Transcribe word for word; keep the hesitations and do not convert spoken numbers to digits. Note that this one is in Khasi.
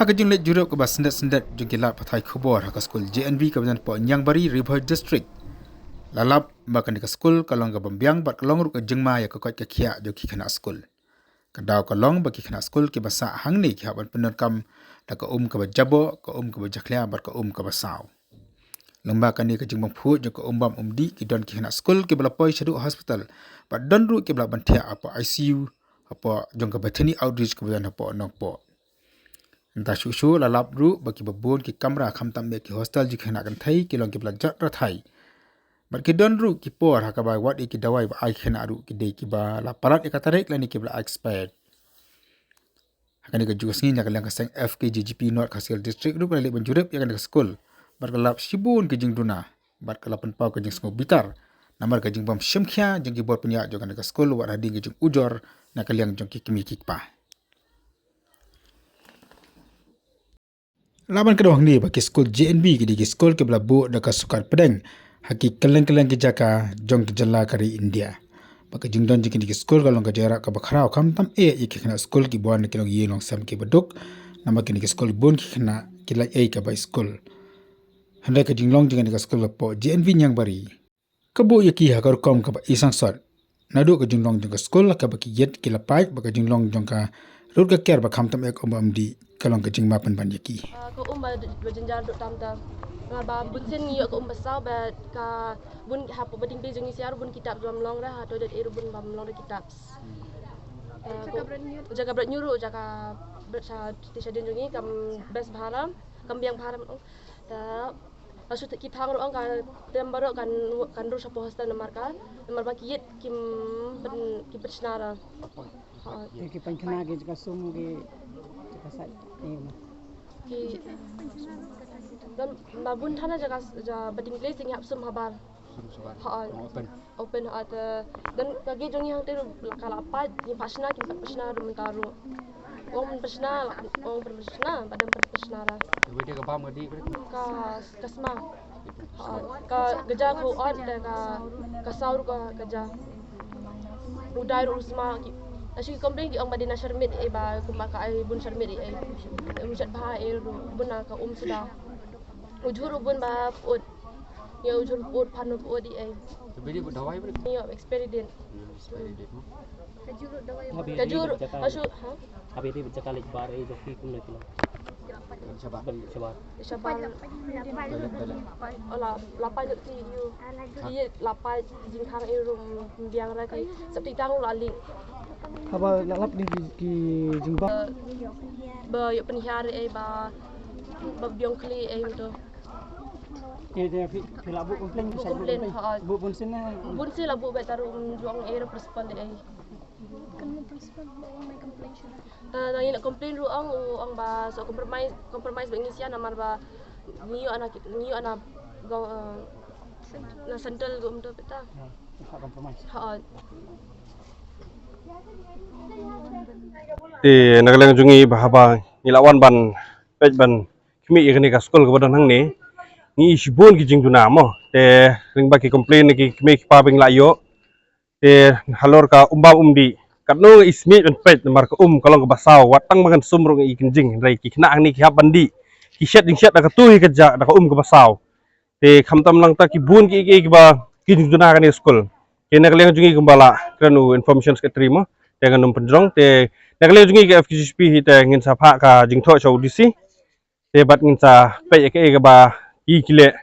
Ka jingleit jurip kaba syndet syndet jong ki lad pathai khubor ha ka skul J N V kaba don hapoh Niangbari, Ri Bhoi District, la lap ba kane ka skul ka long kaba biang bad ka long ruh ka jingma ïa ka koit ka khiah jong ki khynnah skul. Ka daw ka long ba ki khynnah skul kiba sah hangne ki hap ban pyndonkam da ka um kaba jaboh, ka um kaba jakhlia bad ka um kaba saw. Lyngba kane ka jingbym phuh jong ka um bam um dih, ki don ki khynnah skul kiba la poi shaduh hospital bad don ruh kiba la ban thiah hapoh I C U hapoh jong ka Bethany Outreach kaba don hapoh Nongpoh. Nangta shuh shuh la lap ruh ba kiba bun ki kamra khamtam eh ki hostel jong ki khynnah kynthei ki long kiba la jot rathai. Bad ki don ruh ki por ha kaba wad ïa ki dawai ba ai khynnah ruh ki dei kiba la palat ïa ka tarik lane kiba la expired. Ha kane ka juh ka sngi, na ka liang ka seng F K J G P North Khasi Hills District ruh ka la leit ban jurip ïa kane ka skul bad ka lap shibun ki jingduna bad ka la pynpaw ka jingsngewbitar namar ka jingbym shim khia jong ki bor pynïaid jong kane ka skul wat hadien ka jingujor na ka liang jong ki kmie ki kpa. La ban kdew hangne ba ki skul J N V ki dei ki skul kiba la buh da ka sorkar pdeng ha ki kylleng kylleng ki jaka jong ka jylla ka ri India. Ba ka jingdon jong kine ki skul ka long ka jingïarap kaba khraw khamtam eh ïa ki khynnah skul kiba wan na ki longïing longsem kiba duk. Namar kine ki skul bun ki khynnah ki lait ei kaba skul. Hynrei ka jinglong jong kane ka skul hapoh J N V Niangbari ka buh ïa ki ha ka rukom kaba i sangsot. Naduh ka jinglong jong ka skul kaba ki ïit ki la pait, ba ka jinglong jong ka rud ka ker ba khamtam eh ka um bam dih ka long ka jingma pynban ïa ki. Ah, ka um ba, ba jynjar duh tam tam. Nga ba bun sien ngi ïoh ka um ba saw, ba ka bun hapoh ba ding dei jong ngi sha ruh bun ki taps bym long re, ha toilet ïa ruh bun bym long re ki taps. Ah, jaka bret ñiuh ruh, jaka bret sha, te sha dien jong ngi kam best bha re, kam biang bha re. Ta, la shu ki thang ruh ong ka tem baroh kan, kan dur shapoh hostel namar ka, namar ba ki ïit kim pyn, kim pynshna ra. Ha. Ki, ki pynkhana ki jaka sum ki jaka sait. Ki, don ba bun thana jaka, ja ba ding place ngi hap sum habar. Sum habar. Ha. Open. Open, ha, te, don ka gate jong ngi hangtei ruh ka la pait, ngi pynshna, kim pat pynshna ruh mynta ruh. Ong pynshna, ong pynshna, ba dang pynshna ra. Te wei te ka bam ka dih, ka, ka sma. Ha, ka, ka ja ka ot, te ka, ka saw ruh ka, ka ja. U dai ruh u sma, ki, la shu ki complain ki ong ba dei na sharmit eh ba, kumba ka ai bun sharmit eh. U shat bha eh ruh, bun na ka um suda. U jhur u bun ba put. Ïa u jhur put, phan u put eh. Te bidi bu dawai bidi. Ïa expiry date. Hmm, expiry date mo. Ka jhur, ha shu, ha? Abi ri jaka leit bar eh jong ki kumno kino. Shabar. Shabar. Shabar. Toilet, toilet. Oh, la, la pait ki ïoh. Ki la pait jingkhang eh ruh biang ra ki. Septic tank la leak. Haba la lap ni ki, ki jingbam. Ba ïoh pynhiar eh ba, ba biang khlieh eh to. Te, te, phi, phi la buh complain, phi sa buh complain, complain. Ha. Buh bun sien na? Bun sien la buh, bad ta ruh, um, jong eh ruh principal eh. Kan principal ba ong mai complain sha. Ta, ta ngi la complain ruh ong, u ong ba sa compromise, compromise bad ngi sha namar ba ngi ïoh na, ngi ïoh na go, eh, na central go um to peta. Ha, ha compromise. Ha. Te na ka liang jong ngi ba haba ngi la wan ban peit ban khmih ïa kane ka skul kaba don hangne, ngi i shibun ki jingduna mo. Te lyngba ki complain na ki kmie ki kpa ba ngi la ïoh. Te halor ka um bam um dih, katno ngi i smiej ban peit namar ka um ka long kaba saw, wat tang ba ngan sum ruh ngi i kynjing, hynrei ki khynnah hangne ki hap ban dih. Ki shet jingshet da katu hi ka ja, da ka um kaba saw. Te khamtam nangta ki bun ki, ki, kiba ki jingduna kane skul. Te na ka liang jong ngi kumba la kren u Information Secretary mo, te ngan ym pynjrong, te na ka liang jong ngi ka F K J G P hi te ngin sa phah ka jingthoh sha u D C. Te bad ngin sa peit ïa kaei kaba ki, ki leh.